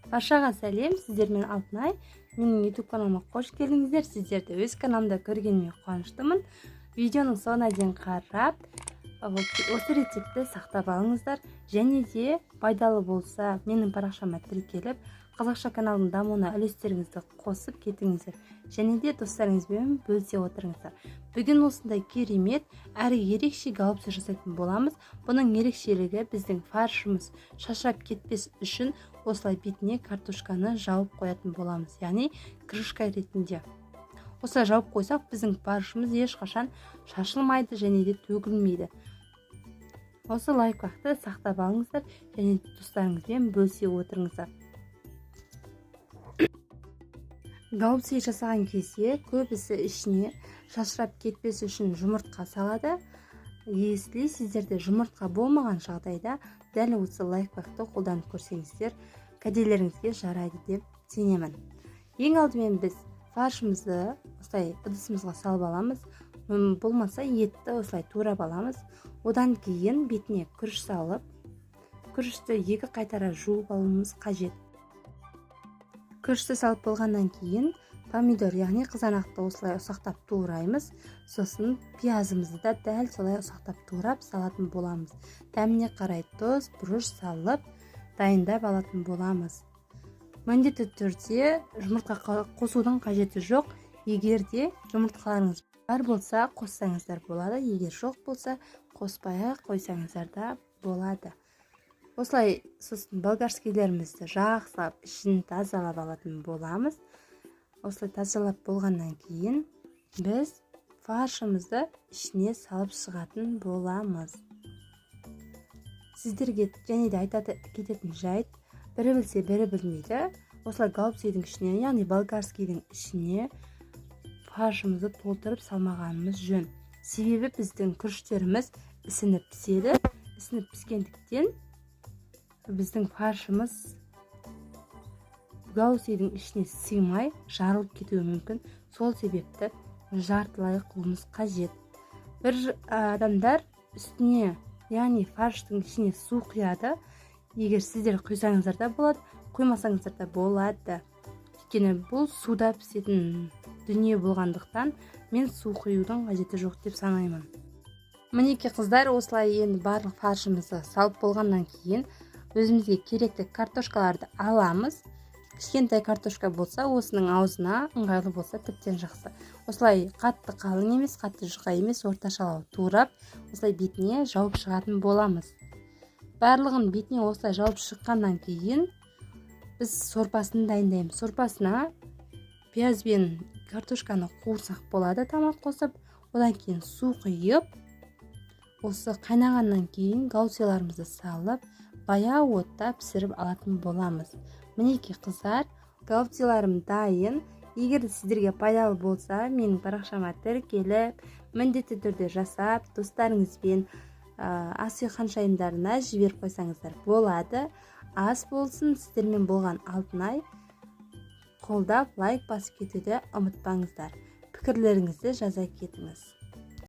Баршаға сәлем, сіздермен Алтынай. Менің YouTube каналыма қош келдіңіздер. Сіздерді өз каналымда көргеніме қуаныштымын. Видеоның соңына дейін қарап, осы рецептті сақтап алыңыздар. Және де пайдалы болса, менің парақшама тіркеліп, қазақша каналдың дамуына үлестеріңізді қосып кетіңіздер. Және де достарыңызбен бөлісе отырыңыздар. Бүгін осындай керемет әрі ерекше голубцы жасайтын боламыз. Бұның ерекшелігі, біздің фаршымыз шашырап кетпес үшін осылай бетіне картошканы жауып қоятын боламыз, яғни крышка ретінде. Осылай жауып қойсақ, біздің фаршымыз ешқашан шашылмайды және де төгілмейді. Осы лайфхакты сақтап алыңыздар және достарыңызбен бөлісе отырыңыздар. Голубцы жасаған кезде көбісі ішіне шашырап кетпес үшін жұмыртқа салады. Если сіздерде жұмыртқа болмаған жағдайда, дәл осы лайфхакты қолданып көрсеңіздер, кәделеріңізге жарайды деп сенемін. Ең алдымен біз фаршымызды осылай ыдысымызға салып аламыз. Болмаса етті осылай турап аламыз. Одан кейін бетіне күріш салып, күрішті екі қайтара жуып алуымыз қажет. Күрішті салып болғаннан кейін помидор, яғни қызанақты осылай ұсақтап тураймыз. Сосын пиязымызды да дәл солай ұсақтап турап салатын боламыз. Дәміне қарай тұз, бұрыш салып дайындап алатын боламыз. Міндетті түрде жұмыртқа қосудың қажеті жоқ. Егер де жұмыртқаларыңыз бар болса, қоссаңыздар болады. Егер жоқ болса, қоспай-ақ қойсаңыздар да болады. Осылай сосын болгарскийлерімізді жақсылап ішін тазалап алатын боламыз. Осылай тазалап болғаннан кейін біз фаршымызды ішіне салып шығатын боламыз. Сіздерге және де айта кететін жайт: бірі білсе, бірі білмейді. Осылай голубцыйдың ішіне, яғни болгарскийдің ішіне фаршымызды толтырып салмағанымыз жөн. Себебі біздің күріштеріміз ісініп піседі. Ісініп піскендіктен, біздің фаршымыз голубцыйдың ішіне сыймай, жарылып кетуі мүмкін. Сол себепті жартылай қылуымыз қажет. Бір адамдар үстіне, яғни фарштың ішіне су құяды. Егер сіздер құйсаңыздар да болады, құймасаңыздар да болады. Өйткені бұл суда пісетін дүние болғандықтан, мен су құюдың қажеті жоқ деп санаймын. Мінекей, қыздар, осылай енді барлық фаршымызды салып болғаннан кейін өзімізге керекті картошкаларды аламыз. Кішкентай картошка болса, осының аузына ыңғайлы болса, тіптен жақсы. Осылай қатты қалың емес, қатты жұқа емес, орташалау турап, осылай бетіне жауып шығатын боламыз. Барлығын бетіне осылай жауып шыққаннан кейін біз сорпасын дайындаймыз. Сорпасына пияз бен картошканы қуырсақ болады томат қосып. Одан кейін су құйып, осы қайнағаннан кейін голубцыларымызды салып, баяу отта пісіріп алатын боламыз. Мінекей, қыздар, голубцыларым дайын. Егер де сіздерге пайдалы болса, менің парақшама тіркеліп, міндетті түрде жасап, достарыңызбен, ас үй ханшайымдарына жіберіп қойсаңыздар болады. Ас болсын! Сіздермен болған Алтынай. Қолдап, лайк басып кетуді ұмытпаңыздар. Пікірлеріңізді жаза кетіңіз.